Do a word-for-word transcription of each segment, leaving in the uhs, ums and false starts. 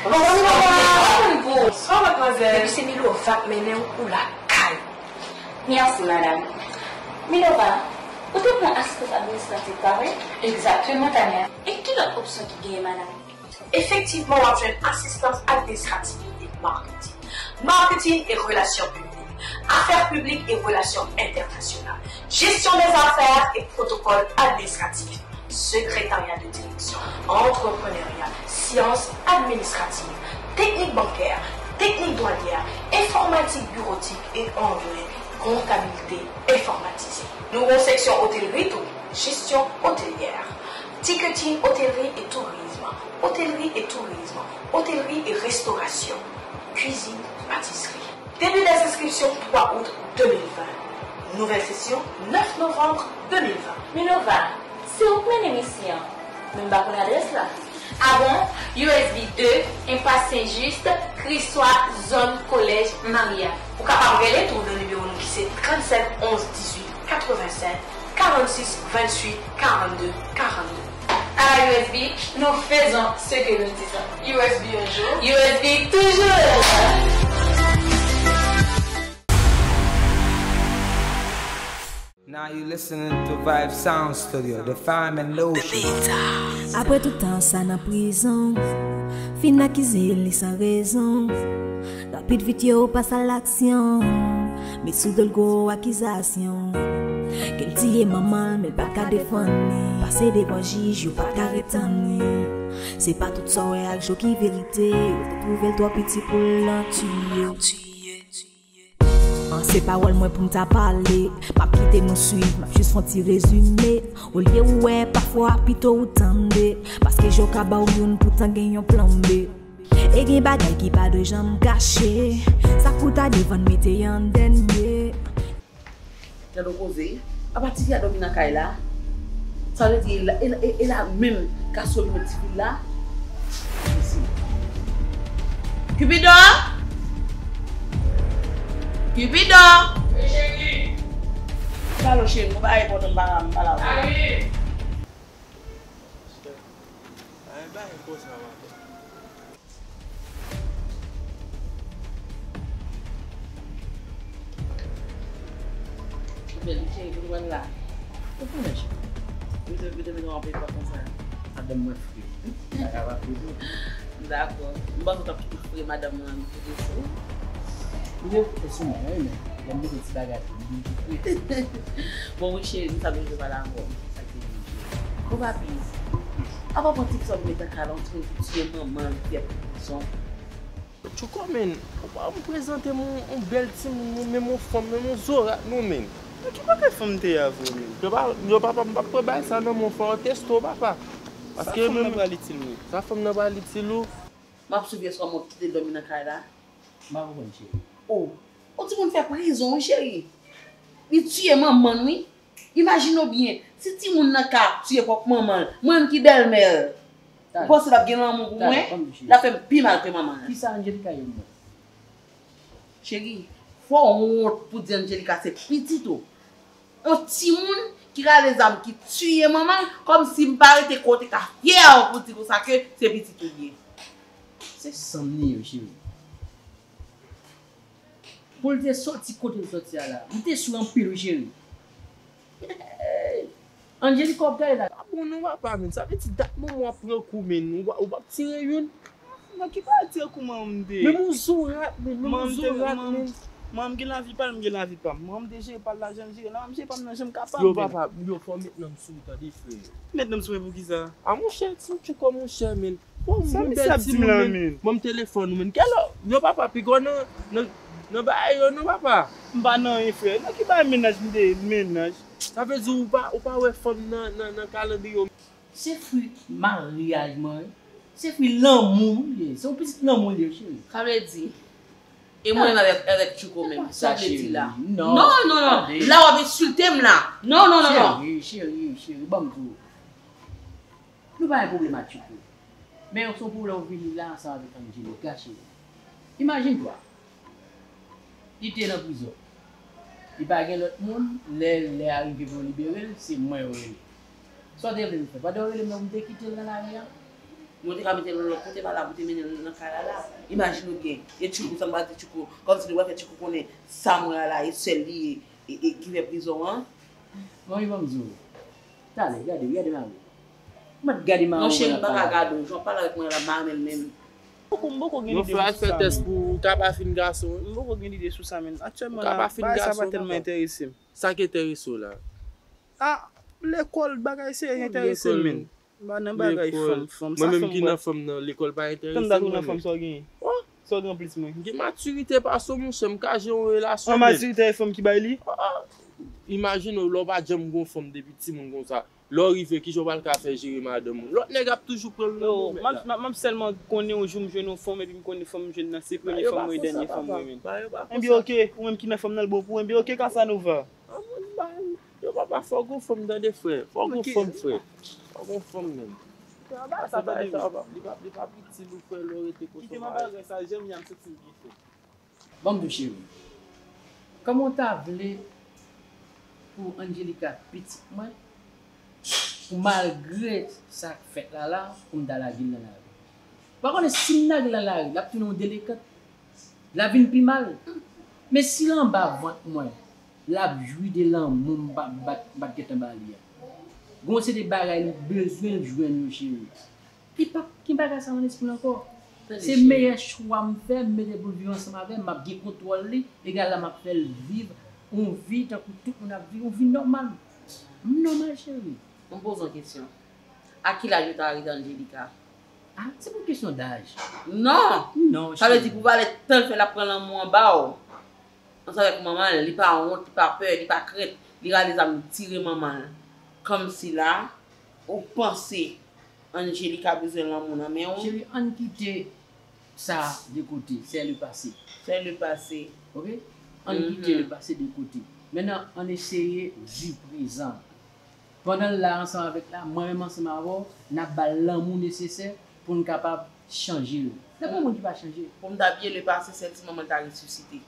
Bonjou, madam. Bonswa, madmwazèl. Depi se Milova k mennen w, ou lakay. Mèsi, madam. Milova, ou te pran asistans administratif, pa vre? Egzakteman, Tania. E ki lòt opsyon ki genyen, madam? Efektivman, w ap jwenn asistans administratif e maketing. Maketing e relasyon piblik. Afè piblik e relasyon entènasyonal. Jesyon dèzafè e pwotokòl administratif. Sekretarya de direksyon. Antreprenarya. Syans administrativ. Teknik bankè. Teknik dwadyè. Enfòmatik biwotik e anglè. Kontabilite enfòmatize. Nou gen yon seksyon otelri tou. Jesyon otelyè. Tiketing otelri e tourizm. Otelri e tourizm. Otelri e restorasyon. Kwizin, patisri. Debi dè enskripsyon twa out de mil ven. Nouvèl sesyon nèf novanm de mil ven. Milova, se ou k mennen misyon. Men m pa konn adrès la. A bon? U S B de, Enpas Sen Jis, Kriswa, zòn Kolèj Maria. Ou kapab rele tou nan nimewo nou ki se tranntsèt onz dizuit katrevennsèt, karannsis venntuit karannde karannde. À la U S B, nous faisons ce que nous disons. U S B un jour. U S B toujours. Now you listening to Vibe Sound Studio, the fam and the ocean. Apre tout tan sa nan prizon, fin akize li san rezon. Rapid vit yo pas a laksyon, met sou do l gwo akizasyon. Ke l tiye manman l, men l pa t ka defann li. Pase devan jij, yo pa t ka retann li. Se pa tout sa w wè ak je w ki verite, yo te twouve l twò piti pou l nan tiye. An, se pawòl mwen pou m ta pale. M ap kite nou swiv, m ap jis fè yon ti rezime. Olye ou wè, pafwa pito ou tande. Paske je w ka ba w youn, poutan gen yon plan B. E gen bagay ki pa dwe janm kache. Sa k pou ta devan n mete an dènye. Gade yon koze. Apa tifi a dòmi nan kay la? Sa vle di, e la, e la, e, e la menm Kasyòl met tifi la? Mesi. Cupidon! Cupidon! Wi, cheri. Pale, cheri, mwen pa reponn, m pa, m pa la. Ay, bay konsa, madanm. Bèl, cheri, pou mwen la. Ou konnen, cheri. Ou te, ou te vin wè yon peyi pa konsa. Madanm mwen fre. Sa ka pa fre tou. Dakò. M panse w t ap kite fre madanm nan, li te sou. Ou te fre sou mwen, wi, men lè m mete ti bagay pou m vin pi fre. Bon, wi, cheri, m sa bezwen pale avè w. Sa k te vin. Bon, papi, apa pran ti fi sa w met nan kay la, yon timoun ki tiye manman l, ki fè prizon. Tchouko, men, ou pa janm prezante m yon, yon bèl timoun, nou menm yon fanm, menm yon zorat, nou, men. Nan ki bagay fanm te ye avè w, men? Yo pa, yo papa, m p ap pran bagay sa nan men w, fò w teste w, papa. Paske fanm nan pral itil mwen. Sa fanm nan pral itil ou? M ap swiv yèswa mwen kite l dòmi nan kay la. M pa konprann, cheri. O, yon timoun fè prizon, wi, cheri. Li tiye manman l, wi. Imajine w byen, si timoun nan ka tiye pwòp manman l, mwen menm ki bèlmè l, ou panse l ap gen lanmou pou mwen? L ap fè m pi mal ke manman l. Kisa Angelica ye menm? Cheri, fò w wont pou di Angelica se pitit ou. Yon timoun ki rale zam, ki tiye manman l, kòmsi m pa rete kote ka fyè pou di konsa ke se pitit ou l ye. Se san m li ye, cheri. Pou l te soti kote l soti a la, m te sou anpil, wi, cheri. Angelica w ap gade la. Sa bon non, papa, men. Sa vle di dat moman w ap pran kou, men. Ou, ou p ap tire youn? Nan ki bagay tire kou manman m te ye? Menm yon zorat, men. Menm yon zorat, men. Manman m gen lavi pa l, m gen lavi pa m. Manman m te jere pa l la, jan l jere la, m jere pa m nan jan m kapab. Yo, papa, yo, fò w met non m sou ou, tande, frè. Met non m sou mwen poukisa? A, monchè, ti tchouko, monchè, men. Sa misye ap di m la, men? Ban m telefòn ou, men. Kèlè? Yo, papa, piga w nan, nan, nan bagay yo, non, papa. M pa nan anyen, frè. Nan ki bagay mennaj m te ye? Mennaj. Sa vle di ou pa, ou pa wè fanm nan, nan, nan kalandriye w? Se fwi maryaj mwen, wi. Se fwi lanmou m ye. Se yon pitit lanmou l ye, cheri. Sa vle di, e mwen menm avèk, avèk Tchouko menm, sa vle di la? Non, non, non. La w ap ensilte m la. Non, non, non, non. Cheri, cheri, cheri, ban m di w. Nou pa gen pwoblèm ak Tchouko. Men se yon pwoblèm ou vini la ansanm avèk Angelica, cheri. Imajine twa. Li te nan prizon. Li pa gen lòt moun, lè, lè a rive pou yo libere l, se mwen yo rele. Sa w te vle m fè? Pandan yo rele m nan pou m te kite l nan lari a? Mwen te ka mete l yon lòt kote, pa la pou te mennen l nan kay la la. Imajine w byen, e Tchouko, sa m pral di Tchouko, kòmsi li pral fè Tchouko konnen sa mwen an la, e sèl li ye, e, e ki fè prizon an. Manmi, ban m di w. Talè, gade, gade mari. Mwen gade mari. Non, cheri, m pa ka gade w. Jan w pale avèk mwen la, m pa renmen l menm. M poko, m poko gen lide sou sa, men. Yon frè al fè tès pou w ka pa fin gason, wi. M poko gen lide sou sa, men. Aktyèlman la, bagay sa pa tèlman enterese m. Sa k enterese w la? A, lekòl, bagay serye enterese m, men. M pa nan bagay fanm, fanm, sa fanm wè. Mwen menm ki nan fanm nan, lekòl pa enterese m, mwen menm. Sa w gen? Sa w gen plis mwen? M gen matirite pase w, monchè, m ka jere yon relasyon, men. An, matirite e fanm ki bay li? Imajine w, lè w pa janm gen yon fanm depi timoun konsa. Lè w rive, kijan w pral ka fè jere madanm ou? Lòt nèg ap toujou pran l nan men w, mèt la. M ap, m ap, m ap sèlman konnen yon jou m jwenn yon fanm, epi m konnen fanm m jwenn nan, se premye fanm mwen e dènye fanm mwen, men. Ebyen, oke, ou menm ki nan fanm nan, l bon pou ou. Ebyen, oke, Casanova. An, mwen, ba, yo papa, fò gon fanm tande, frè. Fò gon fanm, frè. Fò gon fanm, menm. Pase bagay sa, li pa, li pa itil ou, frè, lè w rete kote w pa. Kite mwen bagay sa, janm y ap soti m byen fè. Ban m di w, cheri. Kòman w ta vle pou Angelica pitit mwen, pou malgre sa k fèt la la, pou m ta lage l nan lari? Ou pa konnen si m lage l nan lari, l ap tounen yon delenkan. L ap vin pi mal. Men si l anba vant mwen, l ap jwi de lanmou m pa, m pa, m pa t gentan ba li a. Gon seri de bagay li bezwen l jwenn yo, cheri. Li p ap gen bagay sa nan lespri l ankò. Se meyè chwa m fè, m mete pou l viv ansanm avè m, m ap gen kontwòl li, egal la m ap fè l viv yon vi tankou tout moun ap viv, yon vi nòmal. M nòmal, cheri. M poze w kesyon. A ki laj yo ta arete Angelica? A, se pa kesyon daj. Non! Non, cheri. Sa vle di pou valè tan l fè l ap pran lanmou anba w. Ansanm avèk manman l, li pa wont, li pa pè, li pa krent, li rale zam, li tire manman l. Kòmsi la, ou panse Angelica bezwen lanmou nan men w? Cheri, ann kite sa de kote, c'est le passé. C'est le passé. Oke? Ann kite le passé de kote. Mentnan, ann eseye viv prezan. Pandan l la ansanm avèk la, mwen menm ansanm avè w, n ap ba l lanmou nesesè pou n kapab chanje l. Se pa yon moun ki pa chanje. Pou m ta bliye le passé, sèl ti manman l ta resisite.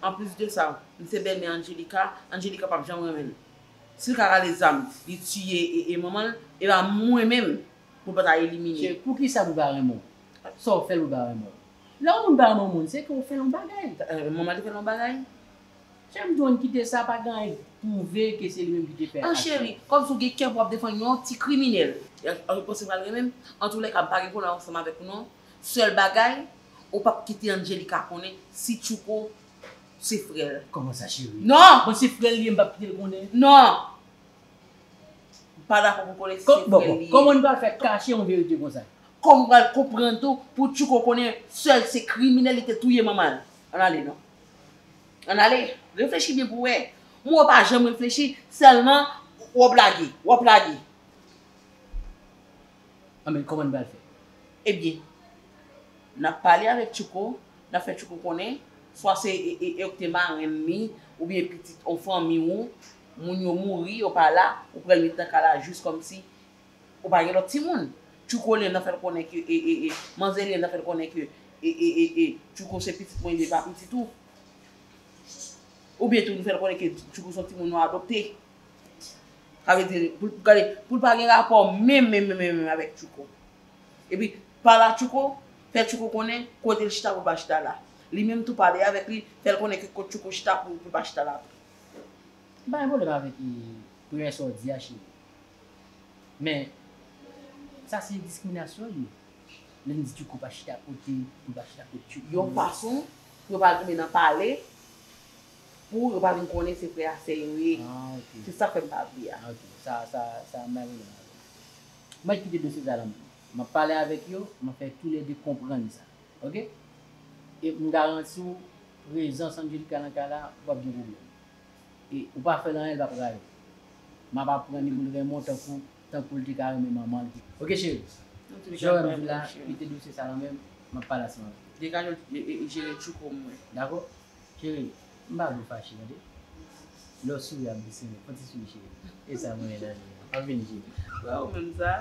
Anplis de sa, m se bèlmè Angelica, Angelica p ap janm renmen l. Si l ka rale zam, li tiye e, e manman l, e pa mwen menm pou l pa ta elimine. Cheri, poukisa pou l pa renmen w? Sa w fè l pou l pa renmen w? Lè yon moun pa renmen yon moun, se ke w fè l yon bagay. Manman l te fè l yon bagay? Cheri, m di w ann kite sa, pa gen anyen k pwouve ke se li menm ki te fè aksyon. An cheri, kòmsi w gen kè pou w ap defann yon ti kriminèl. Ou panse pral renmen m? Antoulèka, m pa gen pwoblèm ansanm avèk ou non. Sèl bagay, ou p ap kite Angelica konnen si Tchouko se frè l. Kòman sa, cheri? Non! Bon, se frè l li ye, m p ap kite l konnen? Non! M pa dakò pou konnen si se frè l li ye. Kòman n pral fè kache yon verite konsa? Kòman w pral konprann tou pou Tchouko konnen sèl se kriminèl li te touye manman l? Ann ale non. Ann ale. Reflechi byen pou w wè. Mwen w pa janm reflechi, sèlman w ap lage, w ap lage. Anben, kòman n pral fè? Ebyen, n ap pale avèk Tchouko, n ap fè Tchouko konnen, swa se e, e, e ou k te marenn li, oubyen pitit yon fanmi w, moun yo mouri, yo pa la, ou pral met nan ka la jis kòmsi ou pa gen lòt timoun. Tchouko li menm nan fè l konnen ke, e, e, e, manzè li menm nan fè l konnen ke, e, e, e, e, Tchouko se pitit mwen, li pa pitit ou. Oubyen tou, nou fè l konnen ke Tchouko se yon timoun nou adopte. Sa vle di, pou l, gade, pou l pa gen rapò menm, menm, menm, menm, menm avèk Tchouko. Epi, pale a Tchouko, fè Tchouko konnen kote l chita pou l pa chita la. Li menm tou pale avèk li, fè l konnen ke kote Tchouko chita pou, pou l pa chita la tou. M pa gen pwoblèm avèk, e, premyè sa w di a, cheri. Men, sa se diskriminasyon li ye. Lè n di Tchouko pa chita kote, pou l pa chita kote Tchouko. Yon fason pou yo pa tonbe nan pale, pou yo pa vin konnen se frè a sè yo ye. Ah, ok. Se sa k fè m pa vle a. Ah, ok. Sa, sa, sa, m pa gen pwoblèm avè l. Mwen kite dosye sa nan men w. M ap pale avèk yo, m ap fè toulède konprann sa. Ok? E m garanti w, prezans Angelica nan kay la, w p ap gen pwoblèm. E ou pa fè l anyen, l p ap rayi w. M ap aprann li pou l renmen w tankou, tankou l te ka renmen manman l. Ok, cheri. Jan w wè m vin la, kite dosye sa nan men m, m ap pale ansanm avè w. Degaje w, e, e, e jere Tchouko mwen. Dakò? Cheri, m pa vle w fache, tande. Lè w souri ap glise, men fè yon ti souri, cheri. E sa mwen renmen nan vi a. M ap vini, cheri. Wè ou menm sa.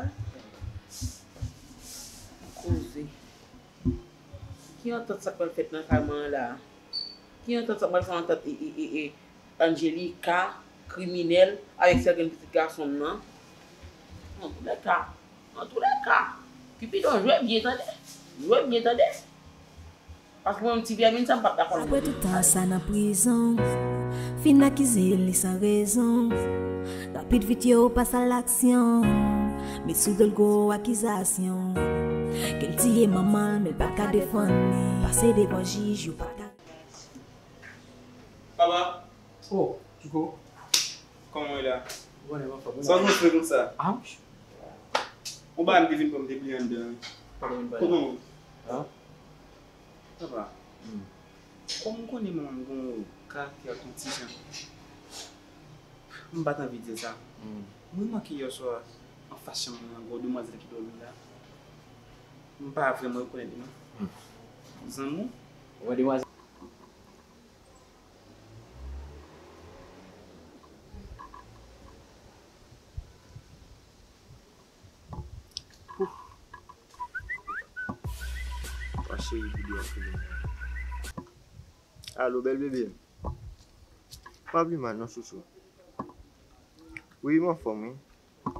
Koze. Ki antant sa k pral fèt nan kay mwen an la a? Ki antant sa k pral fè antant e, e, e, e, Angelica, kriminèl, avèk sèl grenn pitit gason m nan? Antoulèka, Antoulèka, Cupidon, jwe byen tande. Jwe byen tande. Paske mwen, ti vèmin sa, m p ap dakò nan. Apre tout tan sa nan prizon, fin akize li san rezon. Rapid vit yo pas a laksyon. Met sou do l gwo akizasyon. Ke l tiye manman l, men l pa ka defann li. Pase devan jij, yo pa ka. Papa. Oh, Tchouko. Kòman w ye la? Ou konnen m anfòm. Sa w ap montre konsa? Ah, yon bagay m te vin pran, m te bliye anndan. Kote w? Papa. Hmm. Kòm ou konnen manman m gon karaktè yon ti jan, m pa t anvi di l sa. Hmm. Mwen remake yè swa, anfas chanm mwen an, gon demwazèl ki dòmi la. M pa vrèman rekonèt li non. Hmm. Zanmi w? Ou wè demwazèl? Ouf. Wa cheri, videyo ap fini. Alo, bèl bebe. Pa pi mal non, chouchou. Wi, m anfòm, wi.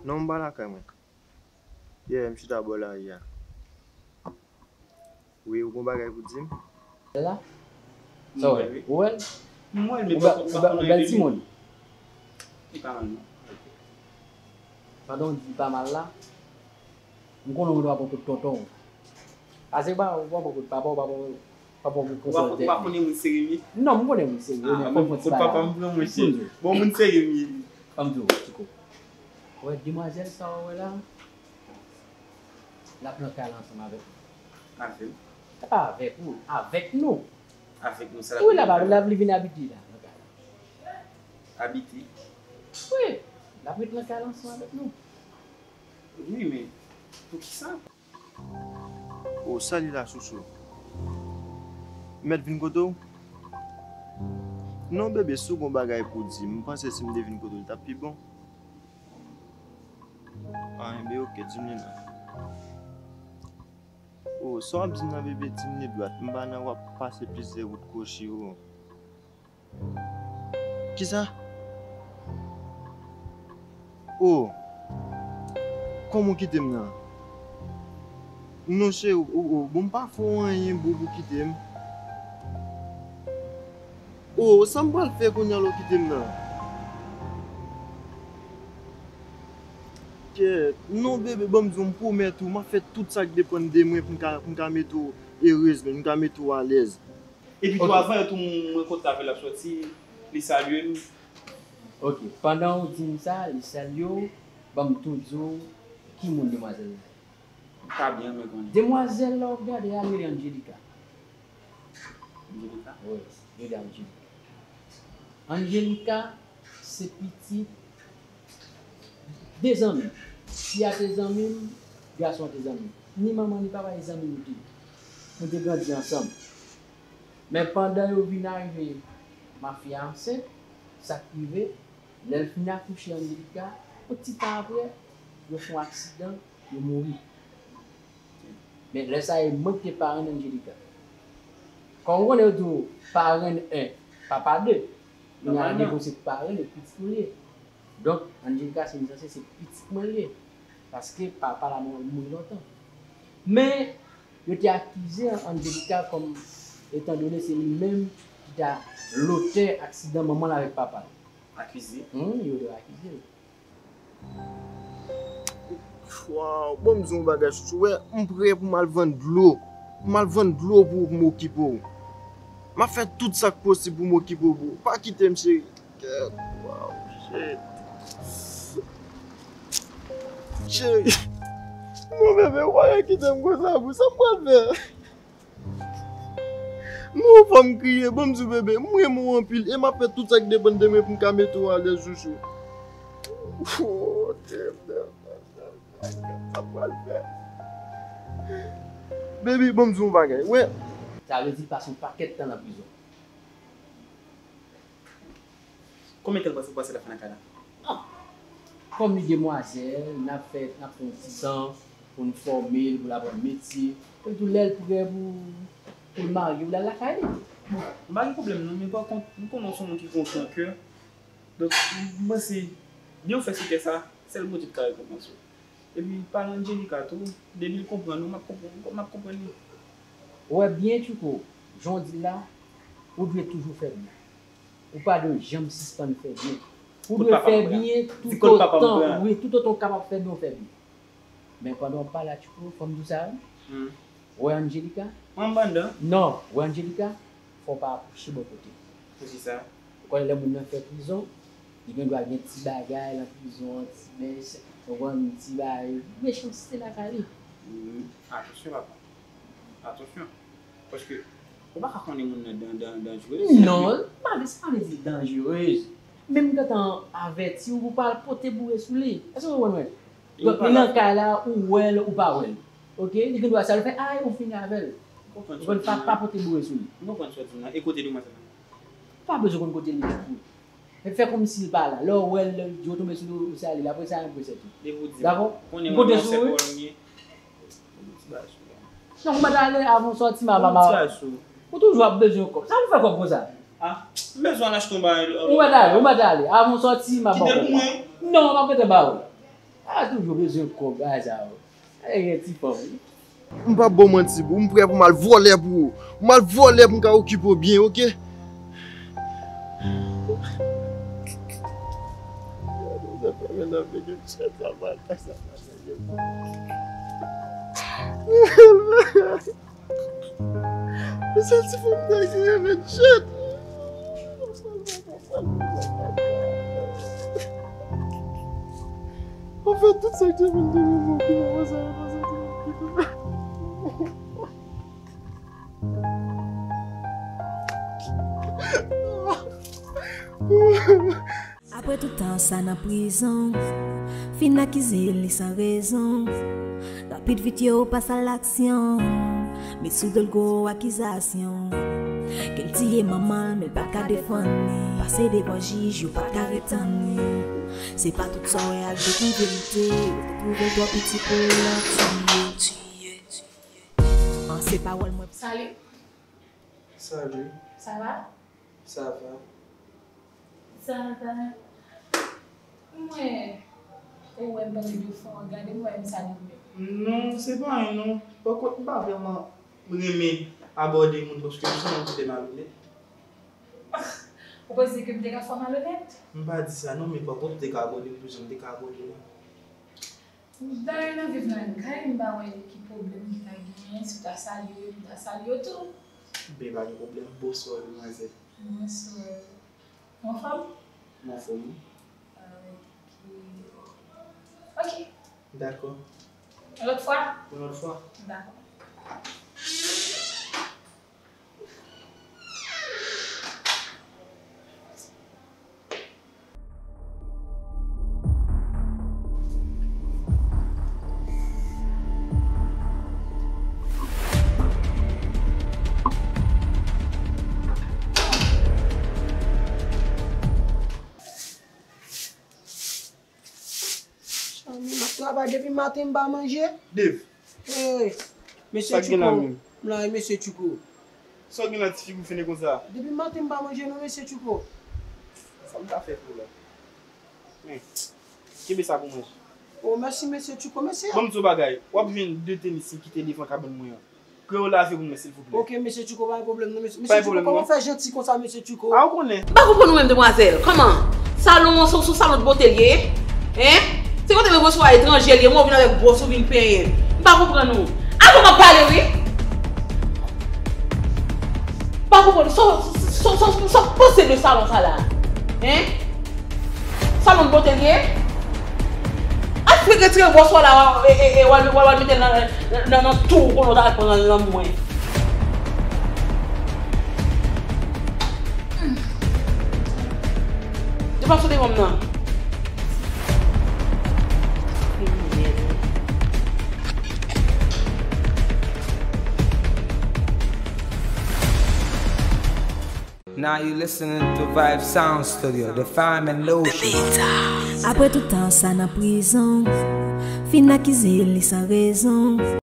Non, m pa lakay mwen. Yeah, m chita bò lari a. Wi, ou gon bagay pou di m? La? Sa w wè? Ou wè l? M wè l, men ou bèl timoun. Li pa mal non. Pandan w di li pa mal la, m konnen w dwe pran kout tonton w. Ase pa, ou pa pran kout papa, ou pa pran, pa pran kout konsèl tèt li. Ou pa konnen moun serye m ye? Non, m konnen moun serye, men fò m fè ti bagay. Kout papa m pran, monchè. Bon, moun serye m ye. Ban m di w, Tchouko. Ou wè demwazèl sa w wè la? L ap nan kay la ansanm avèk nou. Avè m? Se pa avèk ou, avèk nou. Avèk nou, sa l ap... Wi, l ap, l ap vin abite la, nan kay la. Abite? Wi, l ap ret nan kay la ansanm avèk nou. Wi, men poukisa? O, sali la, chouchou. M mèt vin kote w? Non, bebe, si w gon bagay pou w di m, m panse si m te vin kote w, li t ap pi bon. Anyen, be oke, di m li non. O, sa w ap di m nan, bebe, di m li dwat. M pa nan w ap pase plizyè wout kwochi, o. Kisa? O, kòman w kite m nan? Non, cheri, o, o, bon, m pa fè w anyen, boo, pou w kite m. O, sa m pral fè kounye a lè w kite m nan? Kèt, non, bebe, ban m di w, m pwomèt ou, m ap fè tout sa k depann de mwen pou m ka, pou m ka mete w erez, pou m ka mete w alèz. Epi tou, avan yè tou, m rankontre avè l, l ap sòti, li salye m. Ok, pandan w di m sa, li salye w, ban m tou di w ki moun demwazèl la ye. M ta byen renmen konnen. Demwazèl la w ap gade a, li rele Angelica. Angelica? Wi, li rele Angelica. Angelica se pitit de zanmi m. Fi a te zanmi m, gason an te zanmi m. Ni manman ni papa e zanmi m tou. Nou te grandi ansanm. Men pandan yo vin arive, mafya ansent, sa k rive, lè l fin akouche Angelica, yon ti tan apre, yo fè yon aksidan, yo mouri. Men lè sa a, e mwen ki te parenn Angelica. Kòm ou konnen yo di w parenn en, papa de. Kounye a, nègosye parenn e pitit mwen li ye. Donk, Angelica se sanse se pitit mwen li ye. Paske papa l a mouri lontan. Men, yo te akize Angelica kòm, etandone se li menm ki ta lotè aksidan manman l avèk papa l. Akize? Wi, yo te akize l. Waw, bon, m di w yon bagay, chouchou. Wè, m prè pou m al vann dlo. Pou m al vann dlo pou ou, pou m okipe w. M ap fè tout sa k posib pou m okipe w, boo. Pa kite m, cheri. Kèt, waw, shit. Cheri. Non, bebe, ou pa ka kite m konsa, boo. Sa m pral fè? Non, fò m kriye, ban m di w, bebe, m renmen w anpil e m ap fè tout sa k depann de mwen pou m ka mete w alèz, chouchou. Oh, damn, damn, damn, damn, damn. Sa m pral fè? Baby, ban m di w yon bagay, wè. Sa vle di l pase yon pakèt tan nan prizon. Konbyen tan w panse w pase l ap fè nan kay la? Ah! Kòm li demwazèl, n ap fè, n ap fè yon ti tan pou n fòme l, pou l aprann metye. Epi tou, lè l prè pou, pou l marye, pou l al lakay li. Bon, m pa gen pwoblèm non, men pa kont, m konnen w se yon moun ki gon gran kè. Donk, m panse, byen w fè sou kè sa, sèl Bondye ki ka rekonpanse w. Epi pale Angelica tou, depi l konprann ou, m ap konprann, m ap konprann li. Ou wè byen, Tchouko, jan w di l la, ou dwe toujou fè byen. Ou pa dwe janm sispann fè byen. Ou dwe fè byen toutotan, wi, toutotan w kapab fè byen, w fè byen. Men pandan w pale a Tchouko, fò m di w sa, wi. Ou wè Angelica? Mwen pandan. Non, ou wè Angelica, fò w pa apwoche bò kote. Poukisa? Ou konnen lè moun nan fè prizon, li gen dwa gen ti bagay nan prizon an, ti mèch, ou konprann, ti bagay, mechanste lakay li. Atansyon, papa. Atansyon. Paske, ou pa ka konnen moun nan dan, dan, danjerez. Non, pa vle, sa pa vle di danjerez. Men m gentan avèti w pou w pa al pote boure sou li. Èske w konprann mwen? Donk, li nan kay la, ou wè l, ou pa wè l. Oke? Li gen dwa sa l fè, ay, ou fini avè l. Ou konn pa, pa pote boure sou li. M konprann sa w di m nan. E kote demwazèl la? Ou pa bezwen konn kote li ye tou. Men fè kòmsi l pa la. Lè w wè l, di w tonbe sou li, ou salye l. Apre sa, yon presè tou. Depi w di m. Dakò? Konnen mwen se pwòblèm ye. Ti bagay sou la. Non, ou mèt ale avan w sòti, ma, ma, ma. Ti bagay sou. Ou toujou ap bezwen kòb. Sa pou fè kòb konsa? Ah, m bezwen al achte yon bagay. Ou mèt ale, ou mèt ale. Avan w sòti, ma ba w kòb la. Kite l pou mwen. Non, m ap gentan ba w. A toujou bezwen kòb, bagay sa yo. Ay, gen ti fanm, wi. M p ap ba w manti, bro. M prè pou m al vòlè pou ou. M al vòlè pou m ka okipe w byen, oke? Mwen santi fanm nan ki renmen chat. Anfèt, tout sa ki te vin de mwen, ki mwen sa yo nan santi mwen ki tou. Apre tout tan sa nan prizon, fin akize li san rezon. Rapid vit yo pase a laksyon, met sou do l gwo akizasyon. Ke l tiye manman l, men l pa ka defann li. Pase devan jij, yo pa ka retann li. Se pa tout sa w wè ak je ki verite, yo te twouve l twò piti pou l tiye, tiye, tiye. An se pawòl mwen. Salut. Salut. Ça va? Ça va. Ça va. Mwen, ou wè m pale de fò, gade m wè m salye mwen. Non, se pa anyen non. Pankòt, m pa vrèman renmen abòde moun paske m santi m te malonèt. Ou panse ke m te ka fè w malonèt? M pa di sa non, men pankòt m te ka abòde m tou jan m te ka abòde w la. Dayè nan viv nan kay, m pa wè ki pwoblèm ki ta genyen, si w ta salye yo, m ta salye yo tou. Ben, pa gen pwoblèm. Bonswa, demwazèl. Bonswa. Ou anfòm? M anfòm, wi. Ah, ok. Ok. Dakò. Yon lòt fwa? Yon lòt fwa. Dakò. Chami, m ap travay depi maten, m pa manje. Dave. Hey, mesye Tchouko. M la, mesye Tchouko. Sa w gen la, ti figi w fene konsa? Depi maten, m pa manje non, mesye Tchouko. Sa m ta fè pou la? Men, kenbe sa pou mwen. Oh, mèsi, mesye Tchouko, mèsi. Ban m di w bagay, w ap jwenn de tenis m kite devan kabann mwen an. Kreye w lave pou mwen, silvouplè. Ok, mesye Tchouko, pa gen pwoblèm non, mesye. Mesye Tchouko, kòman w fè janti konsa, mesye Tchouko? A, ou konnen. M pa konprann ou menm, demwazèl. Kòman? Salon an se, se salon de bote l ye? Hein? Se kote mwen resevwa etranje l ye, mwen w vin avèk bwòs ou vin penyen. M pa konprann ou. Avan m ap pale, wi. M pa konprann ou. Sa, sa, sa, sa, sa w panse de salon sa la? Hein? Salon de bote l ye? Al fè retire bwòs w la, e, e, e, w al, w al, w al mete l nan, nan, nan, nan tou w konnen w ta al pran nan lanmou, hein. Hmm. Devan sou devan m nan. Kriminèl. Now you listening to Vibe Sound Studio, the fam and the ocean. Apre tout tan sa nan prizon, fin akize li san rezon.